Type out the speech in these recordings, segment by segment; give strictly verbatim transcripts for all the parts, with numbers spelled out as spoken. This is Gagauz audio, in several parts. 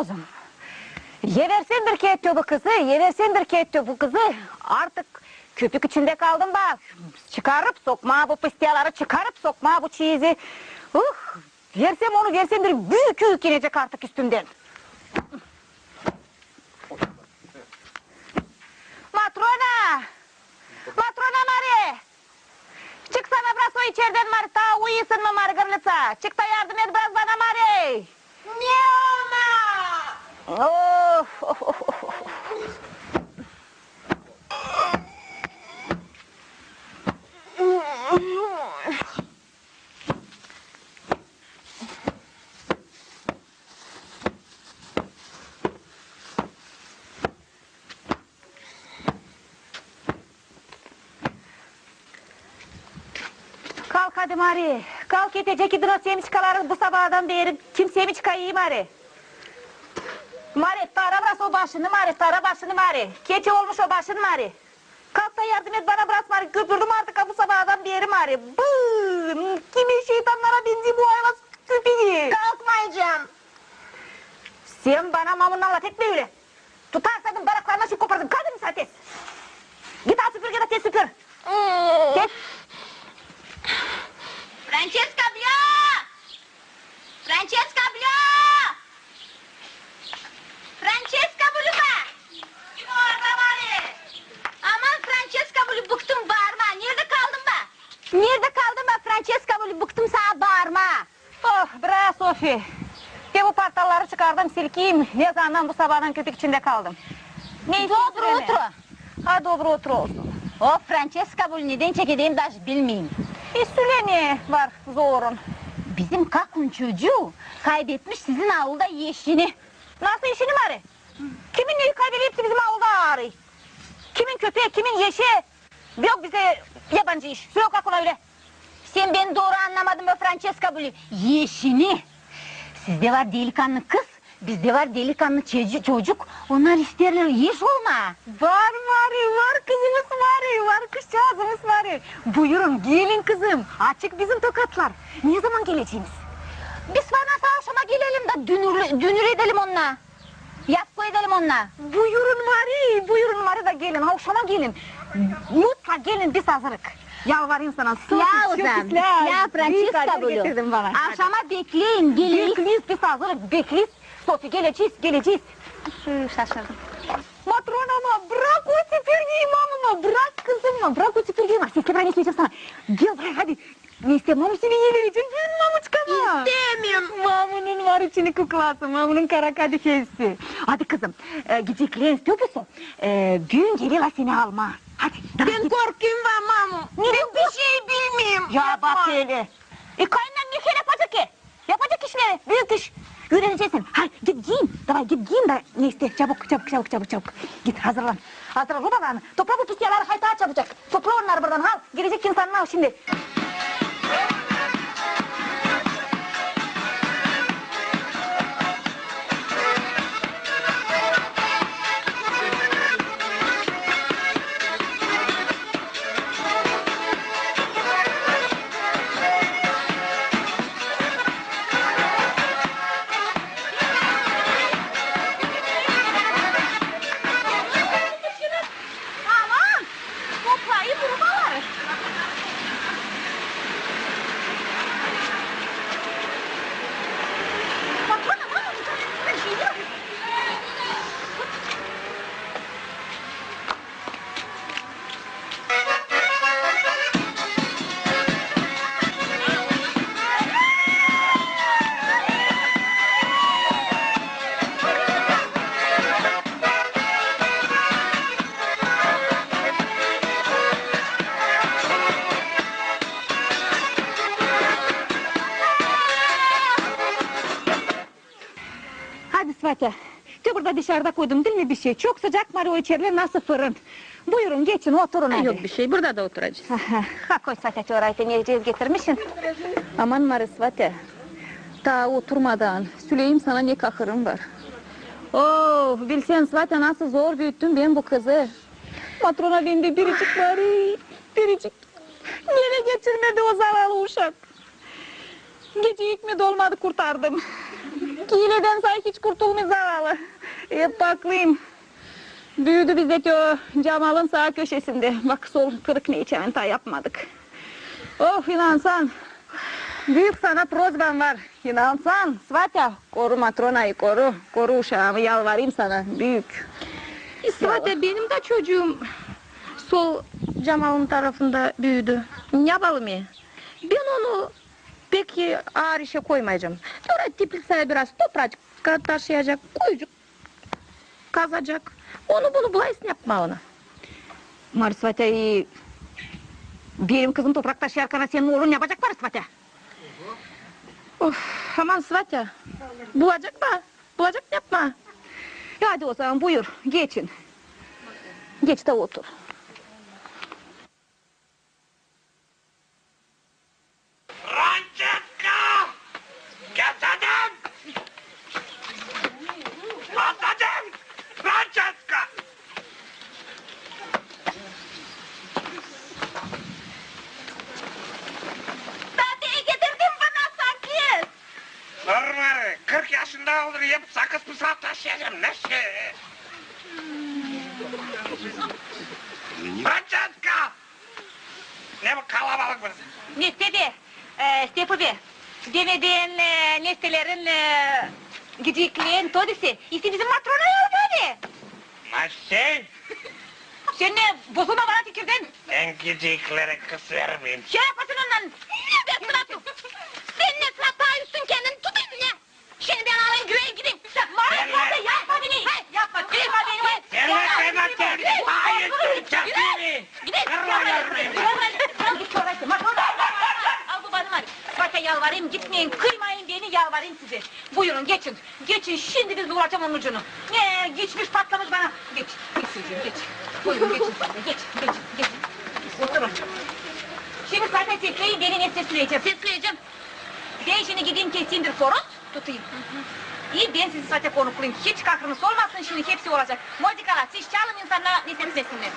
Ozum, eversem bir kerä bu kızı, eversem bir kerä bu kızı, artık köpük içindä kaldım ba. Çıkarıp sokmaa bu pıstiyaaları, çıkarıp sokmaa bu çiizi. Uh, versem onu, versem bir büük üük inecek artık üstümdän. Matrona! Matrona Mari! Çıksana biraz o içerdän, Mari, taa uyuyorsun mu, Mari, gırlıca? Çık da yardım et biraz bana, Mari! Ne ona? Of, of, of, of, of. Kalk hadi, Mari, kalk, etecek idin o semiçkaları bu sabaadan beeri. Kim semiçka iiy, Mari? Mari, tara biraz o başını, Mari, tara başını, Mari. Keçi olmuş o başın, Mari. Kalk da yardım et bana biraz, Mari, köpürdüm artık ha bu sabaadan beeri, Mari. Bıı, kimi şeytannara benzeer bu ayvaz köpüü. Kalkmayacam. Sän bana mamunnan lafetmä ölä. Tutarsaydın, baraklarını şi kopardım. Kalk dedim sana tez. Git al süpürgä da tez süpür. Tez. Franceska, blo! Franceska, blo! Franceska, blo, ba! Kim orada, Mari? Aman, Franceska, blo, bıktım baarmaa. Neredä kaldın ba? Neredä kaldın ba, Franceska, blo, bıktım sana baarmaa. Oh, bra, Sofi. Te bu partalları çıkardım, silkiyim. Ne zamandan bu sabaadan köpük içindä kaldım. Ne isteersin? Доброе утро. Ha, доброе утро olsun. O Franceska, blo, nedän çekedeyim, daş bilmeerim. E, sölä, ne var zorun? Bizim Kakun çocuu kaybetmiş sizin aulda eşini. Nasıl eşini, Mari? Kimin neyi kaybeder, hepsi bizim aulda arıy. Kimin köpää, kimin eşi. Yok bizdä yabancı iş. Sölä, Kakuna ölä. Sän beni dooru annamadın, Franceska, blo. Eşini. Sizdä var delikannı kız, bizdä var delikannı çocuk. Onnar isteerlär eş olmaa. Var, Mari, var kızımız, Mari, var kızçaazımız, Mari. Buyurun, gelin, kızım. Açık bizim tokatlar. Ne zaman geleceniz? Biz var nasıl avşama gelelim da dünür, dünür edelim onnar. Yafko edelim onnar. Buyurun, Mari, buyurun, Mari, da gelin, avşama gelin. Mutlak gelin, biz hazırık. Yalvarayım sana, Sofi, çok islää. Islää, Franceska, blo. Avşama bekleyin, gelin. Bekleeriz, biz hazırık, bekleeriz. Sofi, gelecez, gelecez. Şaşırdım. Matrona, ama brak o süpürgeyi, mama, brak, kızım, brak o süpürgeyi. Sesle, brak, ne isleyecäm sana. Gel bra, hadi. Ne isteer mamu, seni evlenecäm büün mamuçkana. İstemeerim. Mamunun var içini kuklası, mamunun kara kadifesi. Hadi kızım, e, gidecekleeriz, topusum. E, büün gelerlär seni almaa. Hadi, davay, git. Bän korkêrım, va, mamu. Neden kork? Bän bişey bilmeerim. Ya bak ölä. E, kaynannan ne iş yapacek ki? Yapacek işleri, büük iş. Üüreneceksin. Hadi git giyin. Davay, git giyin da ne isteer. Çabuk, çabuk, çabuk, çabuk, çabuk. Git, hazırlan. Hazırlan, rubalarını. Topla bu pıstiyaaları, haydi, çabucak. Topla onnarı buradan, al. Gelecek insanını al şindi. Aman! Toplayın rubaları. Bak, bak, bak, bak, geliyor. Hadi, svatya. Te burada dışarıda koydum, diil mi, bişey? Çok sıcak, Mari, o içerlär nasıl fırın. Buyurun, geçin, oturun hadi. Yok bişey, burada da oturacez. Aha, ha, koy, svatya, çorayı te ne getirmişsin? Aman, Mari, svatya. Taa oturmadan söleyim sana, ne kahırım var. Oo, bilsän, svatya, nasıl zor büüttüm bän bu kızı. Matrona bendä biricik, Mari, biricik. Neler geçirmedi o zaralı uşak. Geceyik mi dolmadı, kurtardım. Kiiledän sa hiç kurtulmêêr zavallı. Hep paklıyım. Büüdü bizdä te o Camalın saa köşesindä. Bak, sol kırık, neçin taa yapmadık. Oh, inansan, büük sana prozbam var. İnansan, svatya, koru Matronayı, koru. Koru uşaamı, yalvarayım sana, büük. E, svatya, benim dä çocuum sol Camalın tarafında büüdü. Ne yapalım e? Bän onu pek aar işä koymayacam. Ora teplitsaya biraz toprakçık taşıyacak, kuyucuk kazacak. Onu-bunu bulaysın yapmaa ona. Mari, svatya, benim kızım toprak taşıyarkan, senin oolun ne yapacek, Mari, svatya? Of, aman, svatya. Bulacek ba, bulacek ne yapmaa. E, hadi o zaman, buyur, geçin. Geç dä otur. Franceska! Kes adın! Kes adın! Franceska! Taa te getirdin bana sakız. Normal, kırk yaşında oldu, hep sakız pısa taşıyacam, ne şey? Franceska! Ne bu kalabalık burası? Neste be, e, Stepu be. Demedin, e, Nestelerin, e, gıcıklan todisi. İşte bizim Matrona yalvarêr. Maşey! Sän ne, bozulma bana fikirden. Bän gıcıklara kız vermeerim. Şöyle yapasın ondan. Ne be, sıratu? Sän ne sıratu üstün kendin tutayım ne? Şindi bän alayım güvey gideyim. Sen var ya, yapma beni. Hey, yapma, kırma beni. Sen ne, sen ne, sen ne? Hayır, sen çekil. Gideyim. Kırma beni. Al bu bana var. Bakın, yalvarayım, gitmeyin, kırmayın beni, yalvarayım size. Buyurun, geçin. Geçin, şindi biz bulacam onun ucunu. Ne, geçmiş, patlamış bana. Geç, geç çocuum, geç. Buyurun, geçin siz de. Geç, geç, geç. Oturun. Şindi zaten sesleyin, beni ne sesleyecek? Sesleyecem. Bän şindi gideyim, keseyim bir horoz, tutayım. İi, bän sizi zaten konuklayım. Hiç kahrınız olmasın, şindi hepsi olacek. Modikalar, siz çalın, insannar ne seslesinner.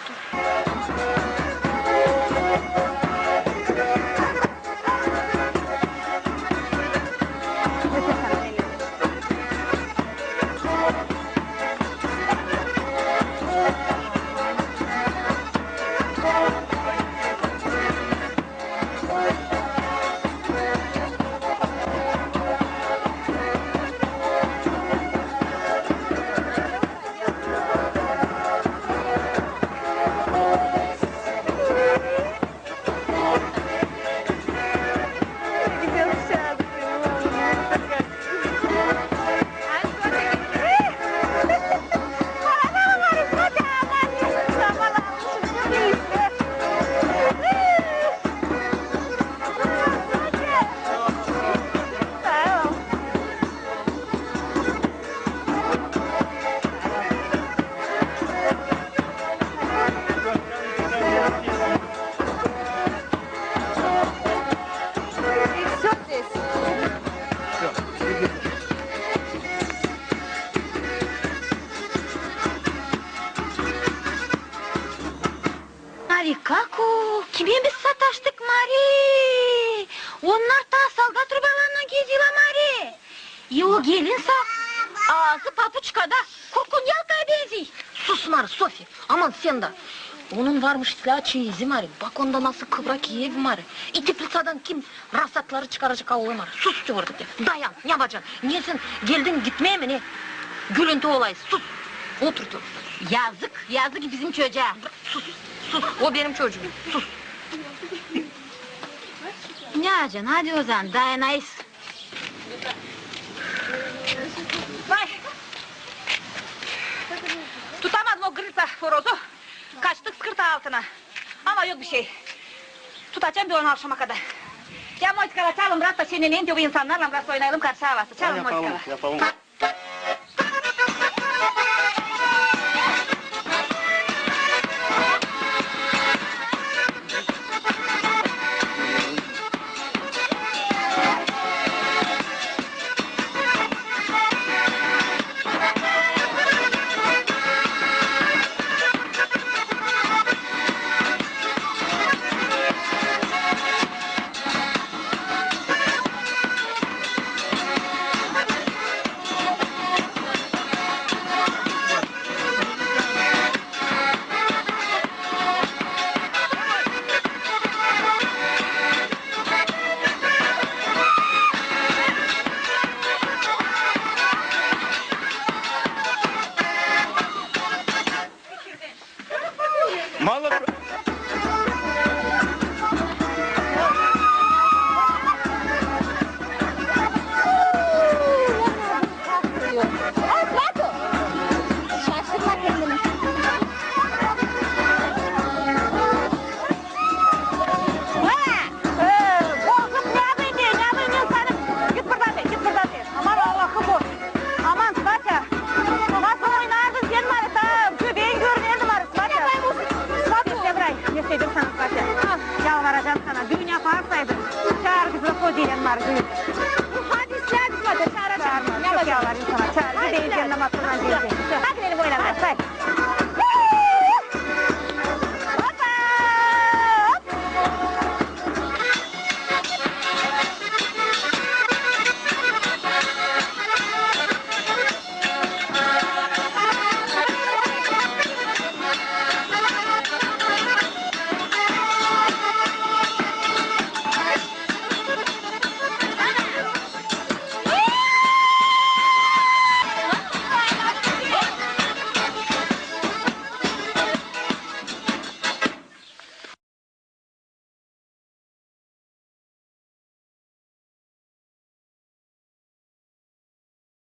Mari, kako, kimä biz sataştık, Mari? Onnar taa saldat rubalarınnan geziyorlar, Mari. E, o gelin sa, aazı papuçkada, korkun yalkaya benzey. Sus, Mari, Sofi, aman sän dä. Onun varmış islää çeyizi, Mari. Bak, onda nasıl kıvrak ev, Mari. İ teplitsadan kim rasatları çıkaracek, Allahım, Mari? Sus, tüvürdik ya. Dayan, ne yapacan? Ne sän geldin gitmää mi ne? Gülüntü olayı, sus. Otur, otur. Yazık, yazık bizim çocaa. Sus, sus, o benim çocuum, sus. Ne yapacan, hadi o zaman, dayanayız. Vay! Tutamadım o grıtsa horozu. Kaçtı sıkırtı altına. Ama yok bir şey. Tutacam bir onu akşama kadar. Ya, Motikala, çalın biraz da şeneleyin, te bu insannarlan biraz oynayalım, karşı havası. Çalın, Motikala. Мало. Şaşırma kendini. Ha! Ee, korkup ne yapayım diye, ne yapayım diye sanıp. Git buradan de, git buradan de. Aman Allahı kork. Aman, Svatya. Nasıl oynardın sen bana? Tam göbeğin görünerdi bana, Svatya. Svatya, bırak. Ne söyleyim sana, Svatya? Yalvaracam sana. Düün yaparsaydın. Çaar kızı Fodilen var, düün. Hadi, hadi, Svatya, çaaracam. Çaarma, çok yalvarayım sana. Çaar, göbeğin kendine baksana.